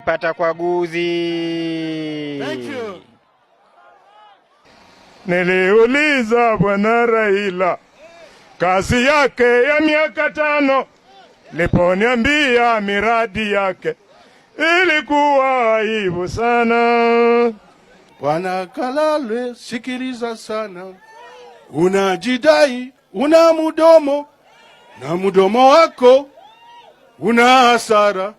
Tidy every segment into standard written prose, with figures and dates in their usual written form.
Pata kwa guzi. Thank you. Niliuliza Bwana Raila kazi yake ya miaka 5, liponiambia miradi yake ilikuwa aibu sana. Bwana Kalalwe, sikiliza sana, unajidai una mudomo na mudomo wako una hasara,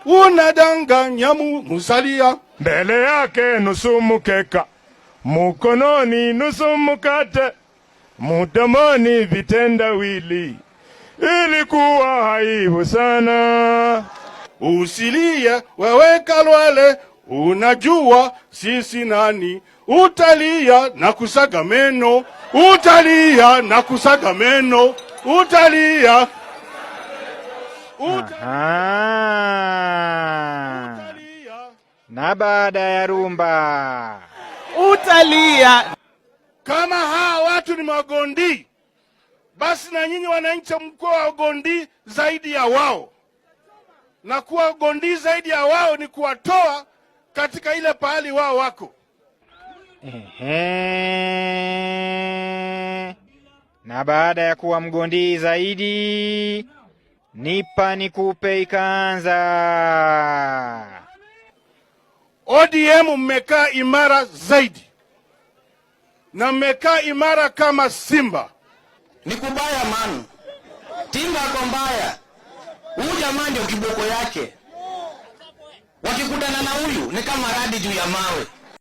unadanganya Musalia. Mbele yake nusu mkeka, mukononi nusu mkate, mudomoni vitendawili, ilikuwa aibu sana. Usilie wewe Kalwale, unajua sisi nani. Utalia na kusaga meno, utalia na kusaga meno, utalia. Utalia. Na baada ya rumba utalia. Kama hawa watu ni magondi, basi na nyinyi wananchi mkuwa wagondi zaidi ya wao, na kuwa gondi zaidi ya wao ni kuwatoa katika ile pahali wao wako. Ehe. Na baada ya kuwa mgondii zaidi, nipa nikupe ikaanza. ODM mmekaa imara zaidi na mmekaa imara kama simba. Ni kubaya man, Tinga ako mbaya. Huyu jamaa ndio kiboko yake. Wakikutana na huyu ni kama radi juu ya mawe.